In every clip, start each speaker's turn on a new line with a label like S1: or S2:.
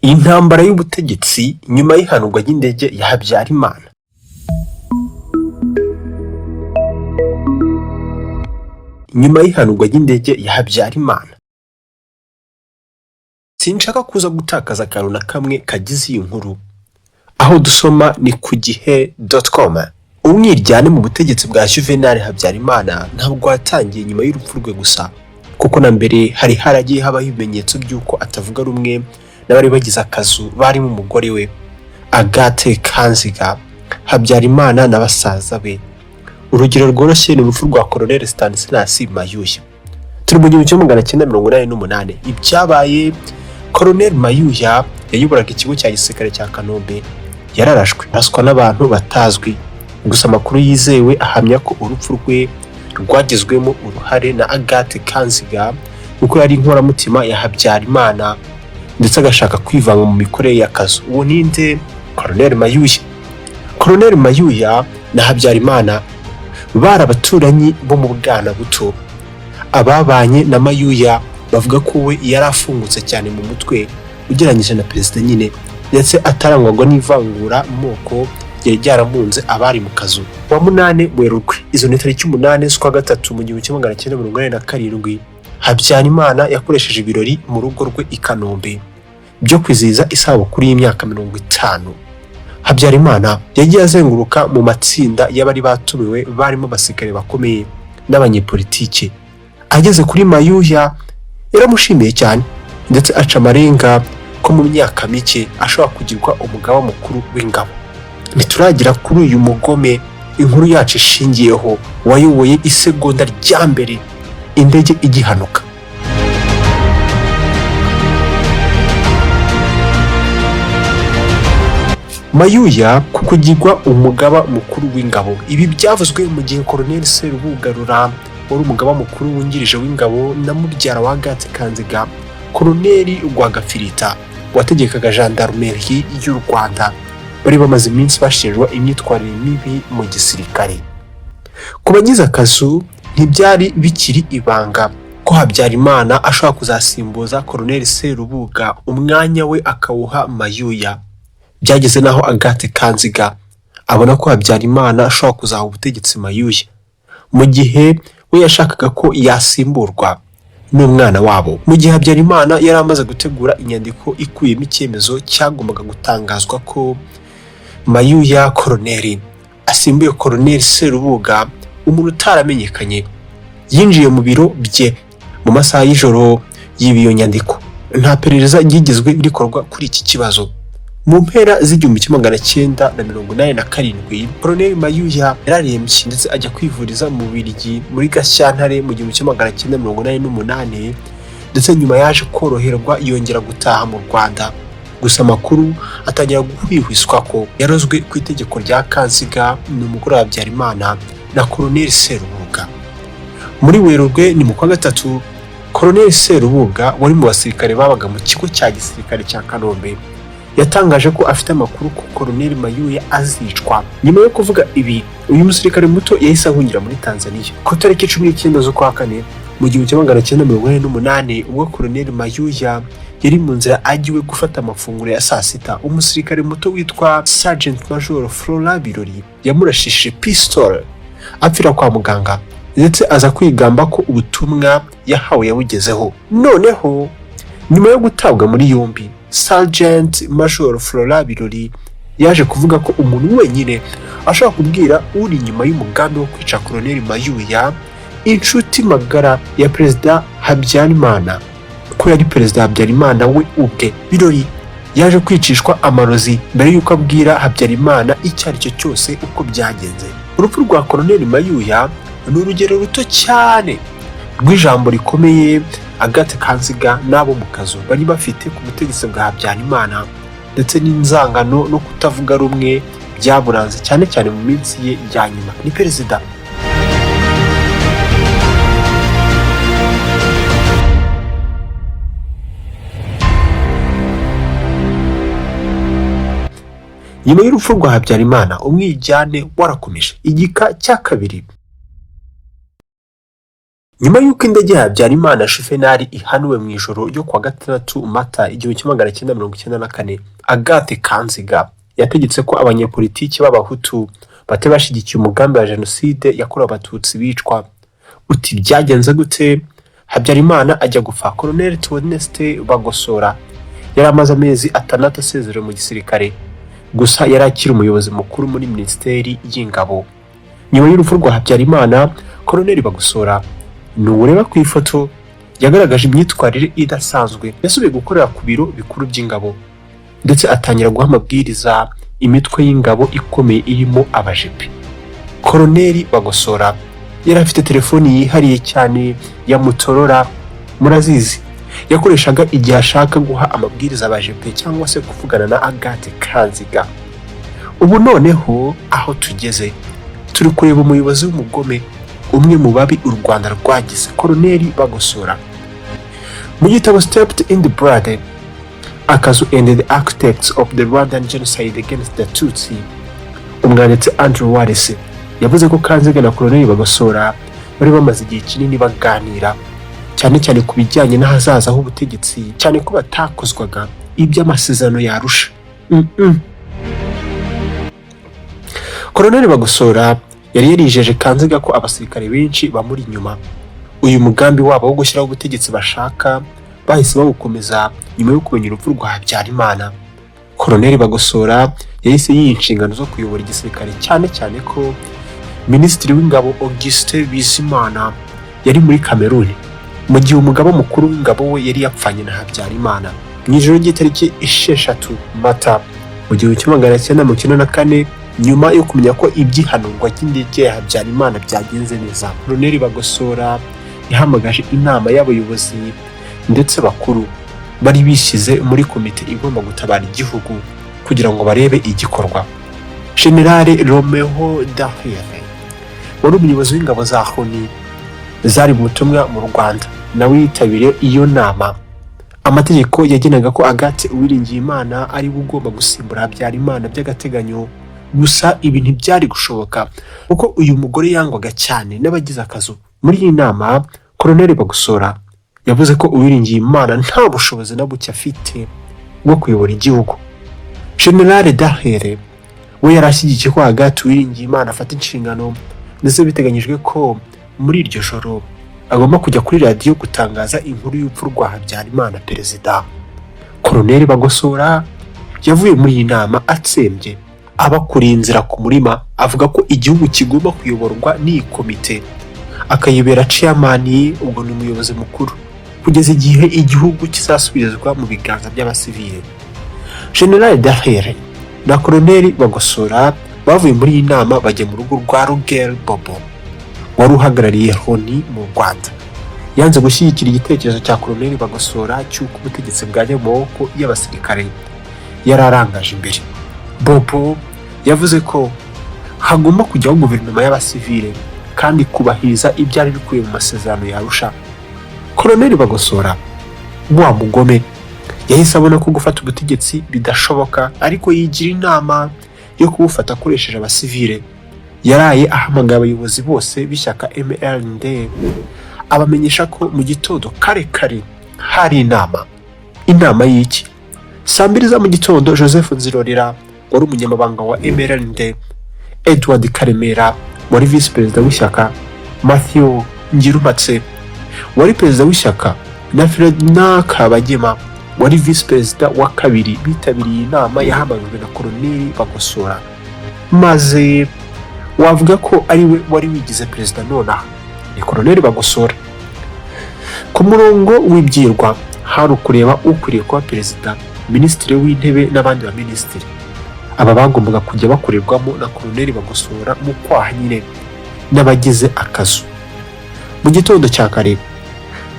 S1: Intambara y'ubutegetsi nyuma y'ihanurwa ry'indege ya Habyarimana. Nyuma y'ihanurwa ry'indege ya Habyarimana. Sinshaka kuza gutakaza akantu na kamwe kagize iyi nkuru. Aho dusoma ni ku gihe.com. Umwiryane mu butegetsi bwa Juvenal Habyarimana ntabwo watangiye nyuma y'urupfu rwe gusa, kuko na mbere hari haragiye habaho ibimenyetso by'uko atavuga rumwe n'abari bagize akazu barimo umugore we Agathe Kanziga Habyarimana na basaza be. Urugero rworoshye ni urupfu rwa Colonel Stanislas Mayuya. Turi mu 1988. Ibyabaye, Colonel Mayuya yayoboraga ikigo cya gisirikare cya Kanombe, yararashwe araswa n'abantu batazwi. Gusa amakuru yizewe ahamya ko urupfu rwe rwagizwemo uruhare na Agathe Kanziga, kuko yari inkoramutima ya Habyarimana ndetse agashaka kwivanga mu mikorere y'akazu. Uwo ninde? Colonel Mayuya. Colonel Mayuya na Habyarimana bari abaturanyi bo mu bwana buto. Ababanye na Mayuya bavuga ko we yari afungutse cyane mu mutwe ugereranyije na perezida nyine, ndetse atarangwaga n'ivangura moko ryari ryaramunze abari mu kazu. Wa 8 Werurwe, izo ni tariki 8 z'ukwa gatatu mu 1987, Habyarimana yakoresheje ibirori mu rugo rwe i Kanombe byo kwizihiza isabukuru y'imyaka 50. Habyarimana yagiye azenguruka mu matsinda y'abari batumiwe barimo abasirikare bakomeye n'abanyepolitike. Ageze kuri Mayuya yaramushimiye cyane, ndetse aca amarenga ko mu myaka mike ashobora kugirwa umugaba mukuru w'ingabo. Ntituragira kuri uyu mugome inkuru yacu ishingiyeho, wayoboye isegonda rya mbere indege igihanuka. Mayuya ku kugirwa umugaba mukuru w'ingabo. Ibi byavuzwe mu gihe Colonel Serubugarura wari umugaba mukuru wungirije w'ingabo na mubyara wa Agathe Kanziga, Colonel Rwagafirita wategekaga gendarmerie y'u Rwanda, bari bamaze iminsi bashinjwa imyitwarire mibi mu gisirikare. Ku bagize akazu ntibyari bikiri ibanga ko Habyarimana ashobora kuzasimbuza Colonel Serubuga, umwanya we akawuha Mayuya. Byageze n'aho Agathe Kanziga abona ko Habyarimana ashobora kuzaha ubutegetsi Mayuya, mu gihe we yashakaga ko yasimburwa n'umwana wabo. Mu gihe Habyarimana yari amaze gutegura inyandiko ikubiyemo icyemezo cyagombaga gutangazwa ko Mayuya Koroneri asimbuye Koroneri Serubuga, umuntu utaramenyekanye yinjiye mu biro bye mu masaha y'ijoro yiba iyo nyandiko. Nta perereza ryigezwe rikorwa kuri iki kibazo. Mu mpera z'igihumbi kimwe magana cyenda na mirongo inani na karindwi, Colonel Mayuya yararembye ndetse ajya kwivuriza mu Bubiligi muri Gashyantare mu 1988, ndetse nyuma yaje koroherwa yongera gutaha mu Rwanda. Gusa amakuru atangira guhwihwiswa ko yarozwe ku itegeko rya Kanziga ni umugore wa Habyarimana na Colonel Serubuga. Muri Werurwe, ni mu kwa gatatu, Colonel Serubuga wari mu basirikare babaga mu kigo cya gisirikare cya Kanombe yatangaje ko afite amakuru ko Colonel Mayuya azicwa. Nyuma yo kuvuga ibi, uyu musirikare muto yahise ahungira muri Tanzania. Ku tariki 19 z'ukwa kane mu 1988, ubwo Colonel Mayuya yari mu nzira agiwe gufata amafunguro ya saa sita, umusirikare muto witwa Sergeant Major Flora Birori yamurashishije pistol apfira kwa muganga, ndetse aza kwigamba ko ubutumwa yahawe yabugezeho. Noneho nyuma yo gutabwa muri yombi, Sergeant Major Flora Birori yaje kuvuga ko umuntu wenyine ashobora kubwira uri inyuma y'umugambi wo kwica Colonel Mayuya, inshuti magara ya Perezida Habyarimana, ko yari Perezida Habyarimana we ubwe. Birori yaje kwicishwa amarozi mbere y'uko abwira Habyarimana icyo ari cyo cyose uko byagenze. Urupfu rwa Colonel Mayuya ni urugero ruto cyane rw'ijambo rikomeye Agathe Kanziga n'abo mu kazu bari bafite ku butegetsi bwa Habyarimana, ndetse n'inzangano no kutavuga rumwe byaburanze cyane cyane mu minsi ye ya nyuma ni perezida. Nyuma y'urupfu rwa Habyarimana, umwijyane warakomeje. Igika cya kabiri. Nyuma y'uko indege ya Habyarimana Juvenal ihanuwe mu ijoro ryo kuwa 6 Mata 1994, Agathe Kanziga yategetse ko abanyepolitiki b'Abahutu batari bashyigikiye umugambi wa jenoside yakorewe Abatutsi bicwa. Uti byagenze gute? Habyarimana ajya gupfa, Colonel Theoneste Bagosora yari amaze amezi 6 asezerewe mu gisirikare, gusa yari akiri umuyobozi mukuru muri Minisiteri y'Ingabo. Nyuma y'urupfu rwa Habyarimana, Colonel Bagosora, nureba ku ifoto, yagaragaje imyitwarire idasanzwe. Yasubiye gukorera ku biro bikuru by'ingabo, ndetse atangira guha amabwiriza imitwe y'ingabo ikomeye irimo abajepe. Koloneli Bagosora yari afite telefoni yihariye cyane ya Motorola, murazizi, yakoreshaga igihe ashaka guha amabwiriza abajepe cyangwa se kuvugana na Agathe Kanziga. Ubu noneho aho tugeze, turi kureba umuyobozi w'umugome, umwe mu babi u Rwanda rwagize, Koloneli Bagosora. Mu gitabo Stepped in the Blood: Akazu and the Architects of the Rwandan Genocide Against the Tutsi, umwanditsi Andrew Wallis yavuze ko Kanziga na Koloneli Bagosora bari bamaze igihe kinini baganira, cyane cyane ku bijyanye n'ahazaza h'ubutegetsi, cyane ko batakozwaga iby'amasezerano y'Arusha. Koloneli Bagosora yari yarijeje Kanziga ko abasirikare benshi bamuri inyuma. Uyu mugambi wabo wo gushyiraho ubutegetsi bashaka bahise bawukomeza nyuma yo kumenya urupfu rwa Habyarimana. Koloneli Bagosora yahise yiha inshingano zo kuyobora igisirikare, cyane cyane ko Minisitiri w'Ingabo Augustin Bizimana yari muri Cameroon, mu gihe umugaba mukuru w'ingabo we yari yapfanye na Habyarimana. Mu ijoro ry'itariki 6 Mata mu 1994, nyuma yo kumenya ko iby'ihanurwa ry'indege ya Habyarimana byagenze neza, Koloneli Bagosora yahamagaje inama y'abayobozi ndetse bakuru bari bishyize muri komite igomba gutabara igihugu kugira ngo barebe igikorwa. Generale Romeo Dallaire, wari umuyobozi w'ingabo za Loni zari mu butumwa mu Rwanda, nawe yitabiriye iyo nama. Amategeko yagenaga ko Agathe Uwiringiyimana ari we ugomba gusimbura Habyarimana by'agateganyo. Gusa ibi ntibyari gushoboka kuko uyu mugore yangwaga cyane n'abagize akazu. Muri iyi nama, Koloneli Bagosora yavuze ko Uwiringiyimana nta bushobozi na buke afite bwo kuyobora igihugu. Generale Dallaire we yari ashyigikiye ko Agathe Uwiringiyimana afata inshingano, ndetse biteganyijwe ko muri iryo joro agomba kujya kuri radiyo gutangaza inkuru y'urupfu rwa Habyarimana perezida. Koloneli Bagosora yavuye muri iyi nama atsembye, abakuriye inzira ku murima, avuga ko igihugu kigomba kuyoborwa n'iyi komite, akayibera chairman, ubwo ni umuyobozi mukuru, kugeza igihe igihugu kizasubizwa mu biganza by'abasivile. General Dallaire na Koloneli Bagosora bavuye muri iyi nama bajya mu rugo rwa Roger Bobo, wari uhagarariye Loni mu Rwanda. Yanze gushyigikira igitekerezo cya Koloneli Bagosora cy'uko ubutegetsi bwajya mu maboko y'abasirikare yari arangaje imbere. Bobo yavuze ko hagomba kujyaho guverinoma y'abasivile kandi kubahiriza ibyari bikubiye mu masezerano y'Arusha. Koloneli Bagosora, wa mugome, yahise abona ko gufata ubutegetsi bidashoboka, ariko yigira inama yo kubufata akoresheje abasivile. Yaraye ahamagaye abayobozi bose b'ishyaka MRND, abamenyesha ko mu gitondo kare kare hari inama. Inama y'iki? Saa 2 za mu gitondo, Joseph Nzirorera wari umunyamabanga wa MRND, Edward Karemera wari visi perezida w'ishyaka, Matthew Ngirumpatse wari perezida w'ishyaka na Ferdinand Kabagema wari visi perezida wa kabiri bitabiriye inama yahamagajwe na Koloneli Bagosora, maze wavuga ko ari we wari wigize perezida nonaha ni Koloneli Bagosora. Ku murongo w'ibyirwa hari ukureba ukwiriye kuba perezida, minisitiri w'intebe n'abandi baminisitiri. Aba bagombaga kujya bakorerwamo na Koloneli Bagosora mu kwaha nyine n'abagize akazu. Mu gitondo cya kare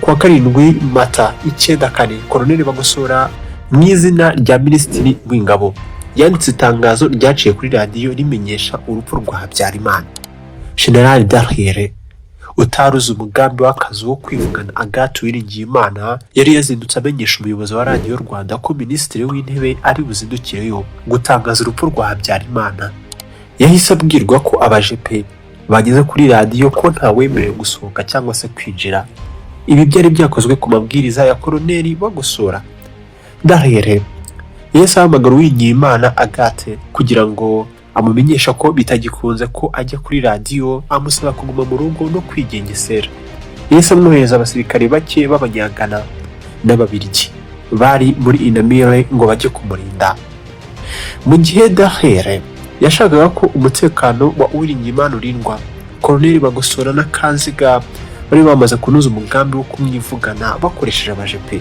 S1: kuwa 7 Mata 94, Koloneli Bagosora, mu izina rya minisitiri w'ingabo, yanditse itangazo ryaciye kuri radiyo rimenyesha urupfu rwa Habyarimana. General Dallaire, utaruzi umugambi w'akazi wo kwivugana Agathe Uwiringiyimana, yari yazindutse amenyesha umuyobozi wa Radiyo Rwanda ko minisitiri w'intebe ari buzindukireyo gutangaza urupfu rwa Habyarimana. Yahise abwirwa ko abajepe Bageze kuri radiyo ko ntawemerewe gusohoka cyangwa se kwinjira. Ibi byari byakozwe ku mabwiriza ya Koloneli Bagosora. Dallaire yahise ahamagara Uwiringiyimana Agathe kugira ngo amumenyesha ko bitagikunze ko ajya kuri radiyo, amusaba kuguma mu rugo no kwigengesera. Yahise amwohereza abasirikare bake b'Abanyagana n'Ababirigi bari muri UNAMIR ngo bajye kumurinda. Mu gihe Dallaire yashakaga ko umutekano wa Uwiringiyimana urindwa, Koloneli Bagosora na Kanziga bari bamaze kunoza umugambi wo kumwivugana bakoresheje abajepe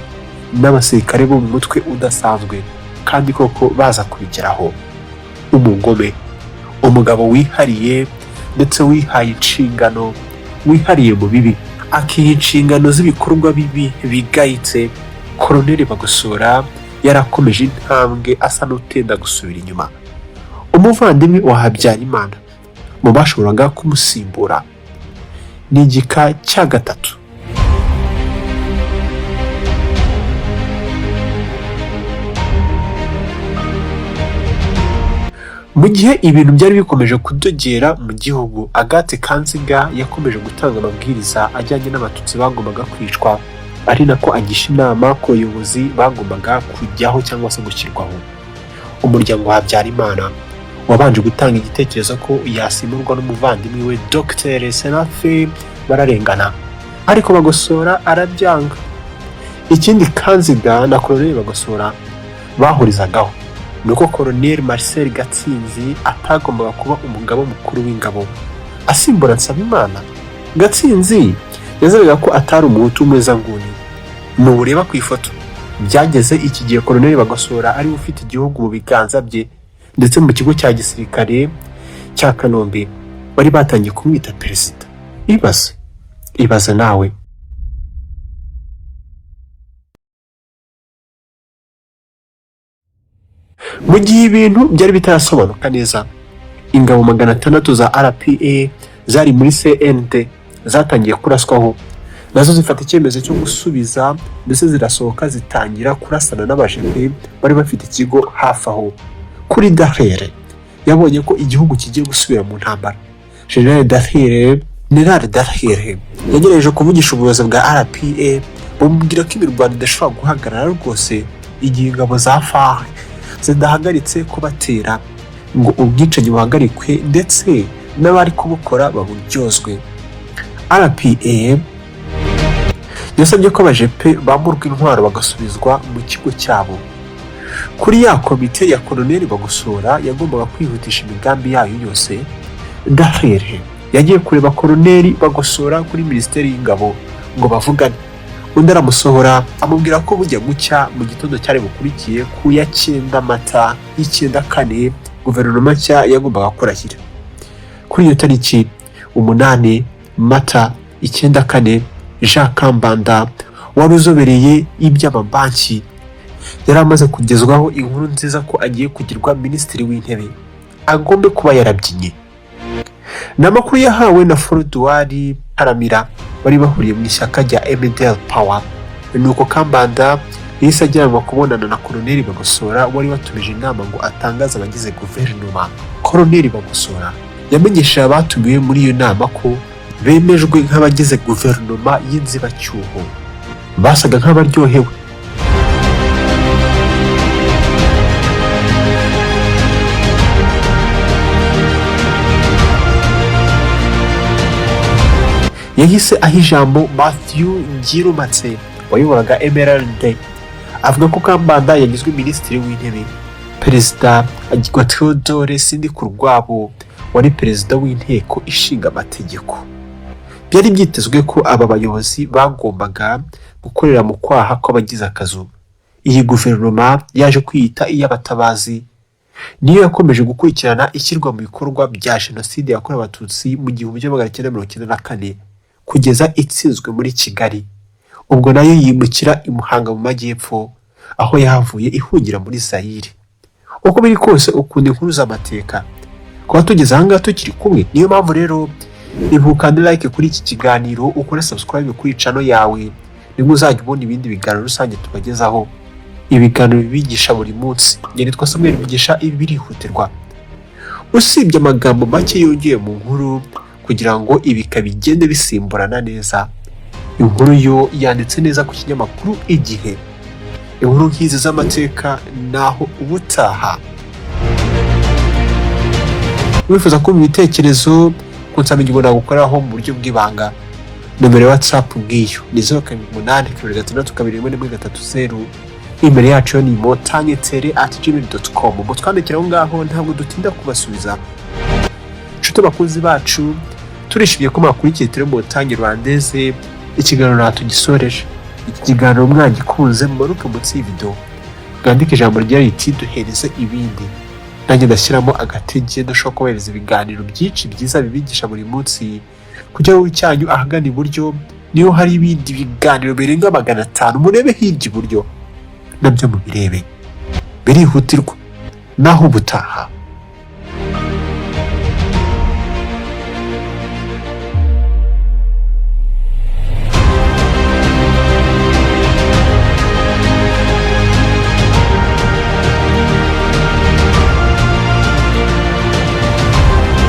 S1: n'abasirikare bo mu mutwe udasanzwe, kandi koko baza kubigeraho. Umugome, umugabo wihariye ndetse wihaye inshingano, wihariye mu bibi, akiha inshingano z'ibikorwa bibi bigayitse, Koloneli Bagosora yarakomeje intambwe asa n'utenda gusubira inyuma. Umuvandimwe wa Habyarimana mu bashoboraga kumusimbura ni igika cya gatatu. Mu gihe ibintu byari bikomeje kudogera mu gihugu, Agathe Kanziga yakomeje gutanga amabwiriza ajyanye n'Abatutsi bagombaga kwicwa, ari nako agisha inama ku bayobozi bagombaga kujyaho cyangwa se gushyirwaho. Umuryango wa Habyarimana wabanje gutanga igitekerezo ko yasimurwa n'umuvandimwe we Dr Seraphim Bararengana, ariko Bagosora arabyanga. Ikindi Kanziga na Koloneli Bagosora bahurizagaho ni uko Koloneli Marcel Gatsinzi atagombaga kuba umugaba mukuru w'ingabo asimbura Nsabimana. Gatsinzi yazaga ko atari umuhutu w'umuhezanguni. Nureba ku ifoto, byageze iki gihe Koloneli Bagosora ariwe ufite igihugu mu biganza bye, ndetse mu kigo cya gisirikare cya Kanombe bari batangiye kumwita perezida. Ibaze, ibaze nawe. Mu gihe ibintu byari bitarasobanuka neza, ingabo 600 za RPA zari muri CND zatangiye kuraswaho, nazo zifata icyemezo cyo gusubiza, ndetse zirasohoka zitangira kurasana n'abajepe bari bafite ikigo hafi aho. Kuri Dallaire yabonye ko igihugu kigiye gusubira mu ntambara. General Dallaire, General Dallaire yagerageje kuvugisha ubuyobozi bwa RPA, bamubwira ko imirwano idashobora guhagarara rwose igihe ingabo za FAR zidahagaritse kubatera, ngo ubwicanyi buhagarikwe ndetse n'abari kubukora baburyozwe. RPA yasabye ko abajepe bamburwa intwaro bagasubizwa mu kigo cyabo. Kuri ya komite ya Koloneli Bagosora yagombaga kwihutisha imigambi yayo yose, Dallaire yagiye kureba Koloneli Bagosora kuri Minisiteri y'Ingabo ngo bavugane. Undi aramusohora, amubwira ko bujya gucya mu gitondo cyari bukurikiye ku ya 9 Mata y'94 guverinoma nshya yagombaga kurahira. Kuri iyo tariki 8 Mata 94, Jean Kambanda wari uzobereye iby'amabanki yari amaze kugezwaho inkuru nziza ko agiye kugirwa minisitiri w'intebe. Agombe kuba yarabyinnye. Ni amakuru yahawe na Froduard Ntaramira bari bahuriye mu ishyaka rya MDR Power. Nuko Kambanda yahise ajyanwa kubonana na Koloneli Bagosora wari watumije inama ngo atangaze abagize guverinoma. Koloneli Bagosora yamenyesheje abatumiwe muri iyo nama ko bemejwe nk'abagize guverinoma y'inzibacyuho. Basaga nk'abaryohewe. Yahise aha ijambo Matthew Ngirumpatse wayoboraga MRND, avuga ko Kambanda yagizwe minisitiri w'intebe, perezida agirwa Theodore Sindikurwabo wari perezida w'inteko ishinga amategeko. Byari byitezwe ko aba bayobozi bagombaga gukorera mu kwaha kw'abagize akazu. Iyi guverinoma yaje kwiyita iy'abatabazi niyo yakomeje gukurikirana ishyirwa mu bikorwa bya jenoside yakorewe Abatutsi mu 1994 kugeza itsinzwe muri Kigali. Ubwo nayo yimukira i Muhanga mu majyepfo, aho yahavuye ihungira muri Zayire. Uko biri kose ukunda inkuru z'amateka, kuba tugeze aha ngaha tukiri kumwe. Niyo mpamvu rero ibuka like kuri iki kiganiro, ukore subscribe kuri channel yawe, nibwo uzajya ubona ibindi biganiro rusange tubagezaho, ibiganiro bibigisha buri munsi. Njye nitwa Samuel Mugisha, ibi birihutirwa. Usibye amagambo make yongeye mu nkuru Kugira ngo ibika bigende bisimburana neza. Inkuru yo yanditse neza ku kinyamakuru Igihe. Inkuru nk'izi z'amateka, naho ubutaha. Wifuza kumva ibitekerezo, kunsaba ingingo nagukoraho mu buryo bw'ibanga, nomero ya WhatsApp ngiyo ni 0782621130. Email yacu yo ni montagnetele@gmail.com. Mutwandikira aho ngaho, ntabwo dutinda kubasubiza. Inshuti bakunzi bacu, turishimye ko mwakurikiye Tele Montagne Rwandaise. Ikiganiro natugisoreje. Iki kiganiro mwagikunze, mumanuke munsi y'ivideo, mwandike ijambo rya riti "Duhereze ibindi", nanjye ndashyiramo agatege, ndashobora kubahereza ibiganiro byinshi byiza bibigisha buri munsi. Ku gihugu cyanyu ahagana iburyo niho hari ibindi biganiro birenga 500. Murebe hirya iburyo nabyo mubirebe, birihutirwa. Naho ubutaha.